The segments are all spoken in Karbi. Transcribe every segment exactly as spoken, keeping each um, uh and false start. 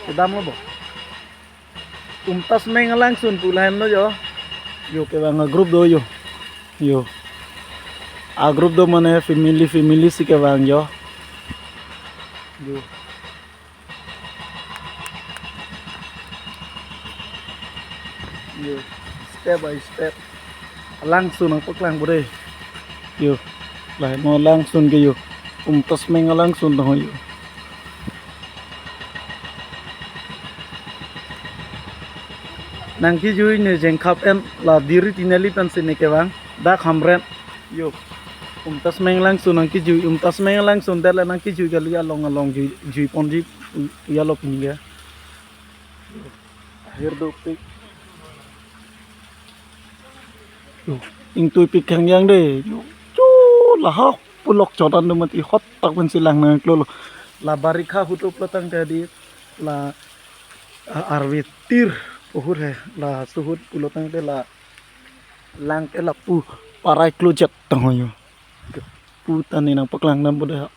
Kedamlo bo. Umtasmeng alangsun pu lahenlo yo. Yo kevang a-group do yo. Yo. A-group do mane family family si kevang yo. Yo. Yo, step by step. Alangsun nangpaklang bore. Yo, lahai mo alangsun ke yo. Umtasmeng alangsun tong yo. Nangkejui ne Jengkha pen la Diri Tinali pensi ne kevang. Dak Hamren. Yo. Umtasmeng alangsun nangkejui, umtasmeng alangsun det la nangkejui kali along along jui, jui ponji, u-, u-, yalo pini ke. Aher dopik. Yo, ingtuipik khangjang de. Yo, cho lahak pulok chotan do mati hotak pensi lang nangklolo. La barikha ahut pulo tangte di la, a, arve tir ahut he. Laso ahut pulo tangte la lang ke lapu parai klojat tang ho yo. Pu ta ne nangpaklang dam bo de ha.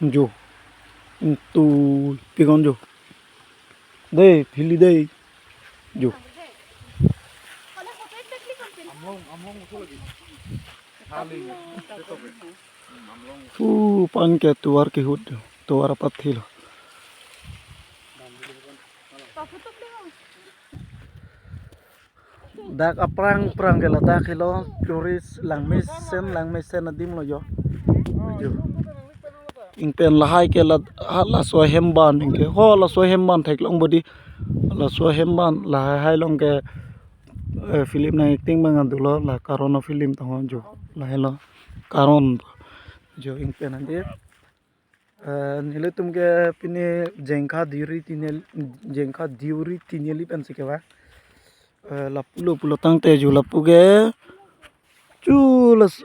Jo. Ingtuipik on jo. Dei, phili dei. Jo. Pu pan ke tovar kehut jo. Tovar apathi lo. Dak aphrang phrang ke ladak helo, tourist langmesen, langmesen adim lo jo. Jo. Ingpen lahai ke la, ha, laso ahemban ingke. Ho, laso ahemban theklong bo di. Laso ahemban lahai hai along ke, eh, film nang-acting abang dolo, la Karon a-film tong jo. Lahai lo. Karon. Jo ingpen adim. Eh, nelitum ke pini Jengkha Diri Tinali, Jengkha Diri Tinali pensi kevang. Eh, lapulo pulo tangte jo lapu ke. Chu las-,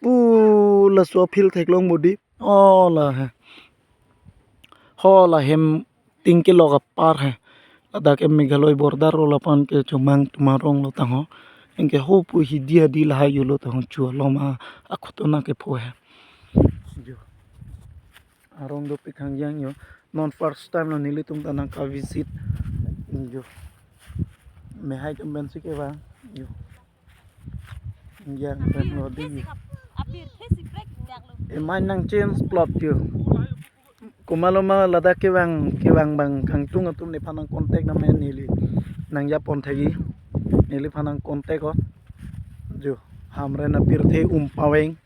pu laso a-field theklong bo di. Oh, la he. Ho, la hem tingki lok apar he. Ladak ke Meghalaya border lo lapen ke Chomang Tumar Rong lo tang ho. Ingke ho pu hidi hadi lahai yo lo tang ho, chu alom a, akhoto na kepho he. Jo. Arong dopik khangjang yo. Non first time lo nelitum ta nangka-visit. Jo. Mehai atum pensi kevang. Jo. Yang kan lo di. Emai nang change plot yo. Komatlo ma ladak kevang, kevang abang kangtung atum nephan nang contact nang men neli. Nang japon thagi. Neliphan nang contact o. Jo. Hamren apirthe Umpaveng.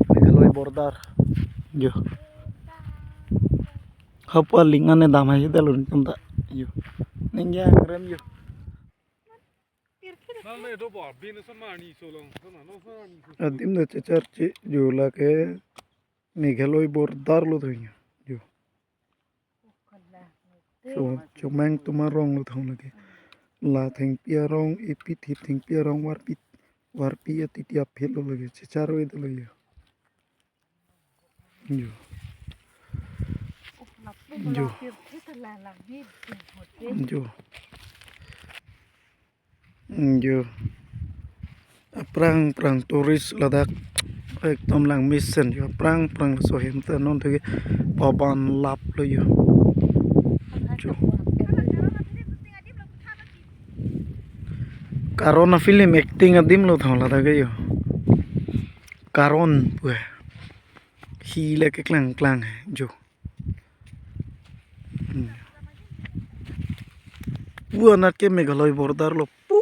Meghalaya border. Jo. Hapu aling ane dam hai dalo nelitum ta. Jo. Ning yang rem jo. Adim ta checharche jo, lake Meghalaya border lo thoi jo. Jo. Cho-, Chomang Tumar Rong lo thong lake. La thengpi arong, epi thip thengpi arong, warpi, warpi atiti aphi lo lake. Checharve dolo jo. Jo. Jo. Jo. Jo. Aphrang phrang tourist ladak ekdom langmesen jo. Aphrang phrang laso hem ta non thagi paban lap lo jo. Jo. Karon a-film acting adim lo thong ladak ke jo. Karon pu he. Hi le keklang klang he jo. Hmm. Pu anat ke Meghalaya border lo. Pu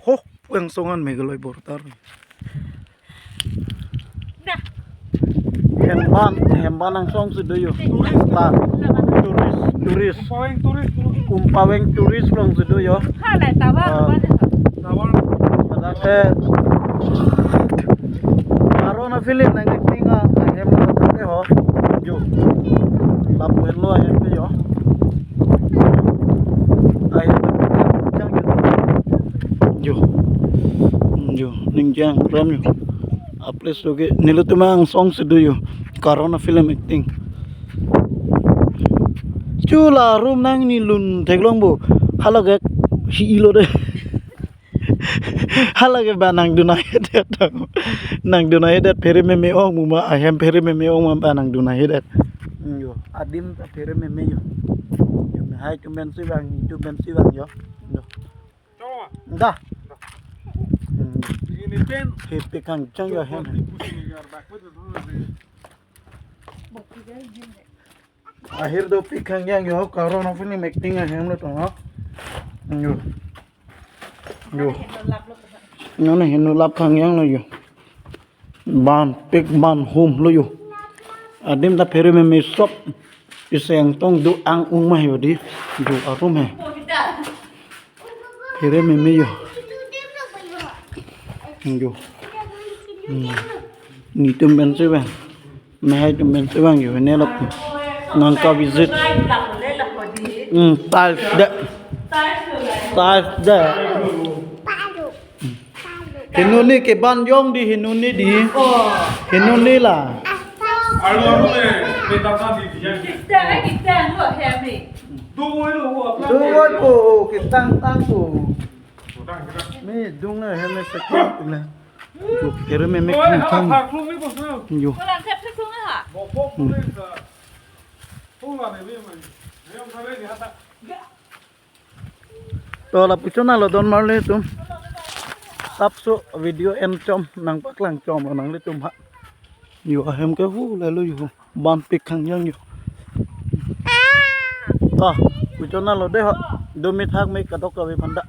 ho, pu angsong an Meghalaya border. Hemban, hemban angsong si do jo. Tourist. La, tourist, tourist. Umpaveng tourist. Umpaveng tourist along si do jo. Halai tovar. Ah. Tovar. Ladak ke Karon a-film nang acting a, ahem lo thang ke ho. Jo. Lapu henlo ahem ke jo. Ahem ke jang jo. Jo. Jo. Ning jang rem jo. A-place lo ke nelitum angsong si do jo. Karon a-film acting. Chu la room nang ni lun theklong bo. Hala ke hi lo de. Hala ke ba nangdun ahedet. Nangdun ahedet phere meme ong mu ma, ahem phere meme ong ma ba nangdun ahedet. Yo, adim ta phere meme yo. Yo, me hai tum pensi vang, ni tum pensi vang yo. Yo. Dah. Hmm. Hepi khangjang yo hem. Ahir dopik khangjang yo, karo nangpini acting ahem lo tong ha. Yo. Yo. Nona heno lap khangjang lo yo. Ban pik ban hum lo yo. Adim ta phere meme sop. Iseng tong do ang ung ma yo di. Yo arum he. Phere meme yo. Yo. Hmm. Ni tum pensi vang. Me hai tum pensi vang yo ne lo. Nangke visit. Hmm, tiles de. Tiles de. Henoni ke ban jong di, henoni di. Henoni la. Alu alu le, petaka di dia. Kita kita lo hemi. Dua lo apa? Dua ko, kitang tang ko. Me dung na hemi sakit na. Yo, kere me me kang kang. Yo. Kolan thep thek sung ha. To lapuchon alo don marli tum. Tapso video en chom nangpaklang chom lo nanglitum ha. Yo ahem ke hu lalo yo. Ban pik khangjang yo. To, puchon alo de ha. Do me thak me kadokave aphan ta.